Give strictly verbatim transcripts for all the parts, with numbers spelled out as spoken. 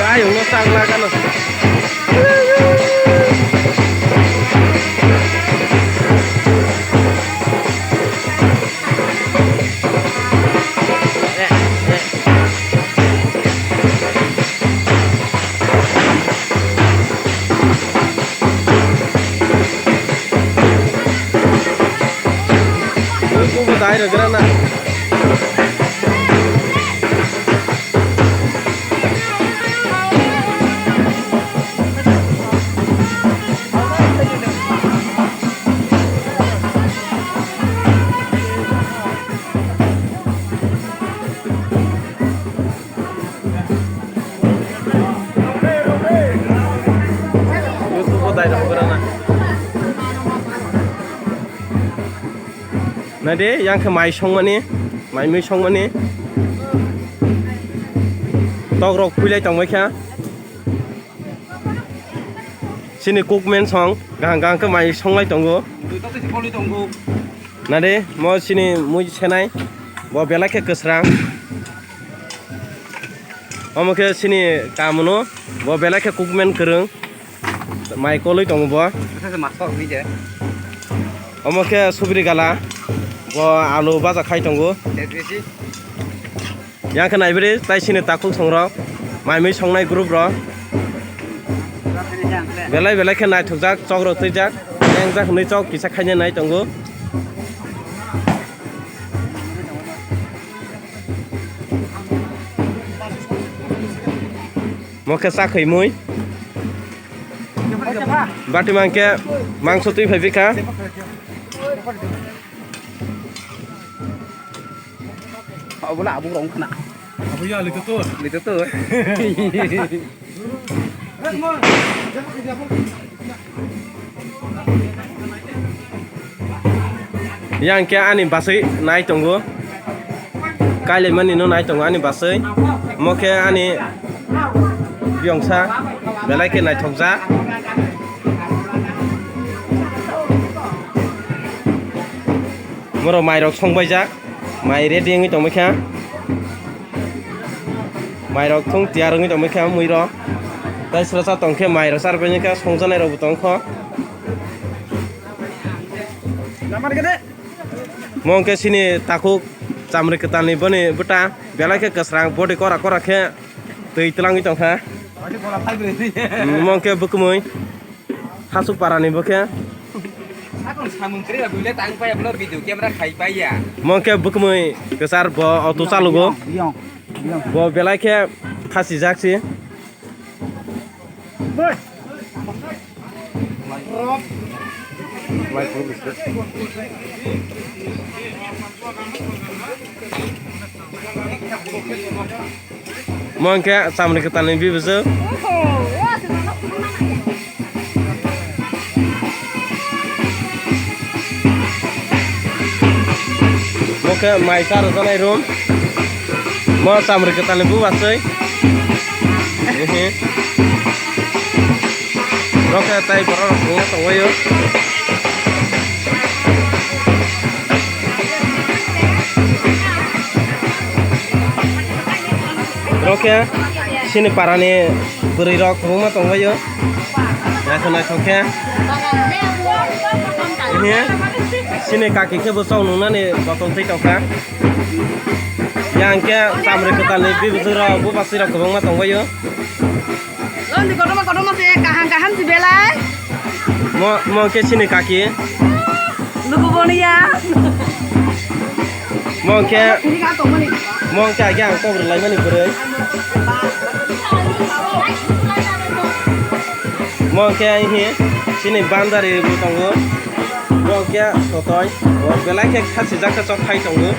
Ayungno chak lagano. Kubu dai rwgra na. YouTube o dai rok gra na. Naidi, yang khe mai songmani, mai mui songmani. Tok rok phuilai tongbai kha. Chini cookman song, gaham gaham khe mai songlai tongo. Naidi, mo chini mui senai, bo belai khe kwsrang. Omo khe chini kamono, bo belai khe cookman kwrwng. Mai kolwi tongo bo. Bwsakhe masok hwnwi je. Omo khe subri gala. Bo alu baja khai tongo. Yang khe naibri tai chini takhuk songrok. Mai mui songnai group rok. Belai belai khe naithokjak, chok rok twijak. Engjak hwnwi chok kisa khaina nai tongo. Mo khe chakhwi mui. Bati mang khe mangso twi phai bikha. Obo na abuk rong khna. Abo ya lito to. Lito to. Yang khe ani baswi nai tongo. Kailaimani no nai tongo ani baswi. Mo khe ani biyongsa belai khe naithokjak. Moro mairok songbaijak. Mai ready wngwi tongbaikha. Mairok thung tiyar wngwi tongbaikha muirok. Tai srasa tongkhe mairok charbaikha, songjanai rokbo tongkho. Mo hwnkhe chini takhuk chamri kwtalni boni bwta belai khe kwsrang body kora kora khe twi twlangwi tongkha. Mo hwnkhe bwkmwi. Hasuk parani bo khe. Sakon samung kri buile tang paya bolo video camera khai paya. Mo khe bwkmwi kwchar bo auto chalugo. Biyong, biyong. Bo belai khe khasijak si. Boi. Mo hwnkhe chamri kwtalni bibijwk. Mo khe mai cha rwjaknai room. Mo chamri kwtalni bubaswi. Ehe. Rokhe tai borok rok thangna tongbaio. Rokhe chini parani bwrwi rok kwbangma tongbaio. Naithok naithok khe. Ehe. Chini kaki khe bwsong nungnani botol twi tongkha. Yang khe chamri kwtalni bibijwk rok bubaswi rok kwbangma tongbaio. Londi kotorma kotorma se kaham kaham si belai. Mo, mo khe chini kaki. Lugu boniya. Mo khe, mo khe agi ang kok rwlaimani bwrwi. Bo khe hihi chini bandari bo tongo. Bo khe totoi. Bo belai khe khachijak khe chok phai tongo.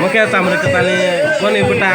Bo khe chamri kwtalni boni bwta.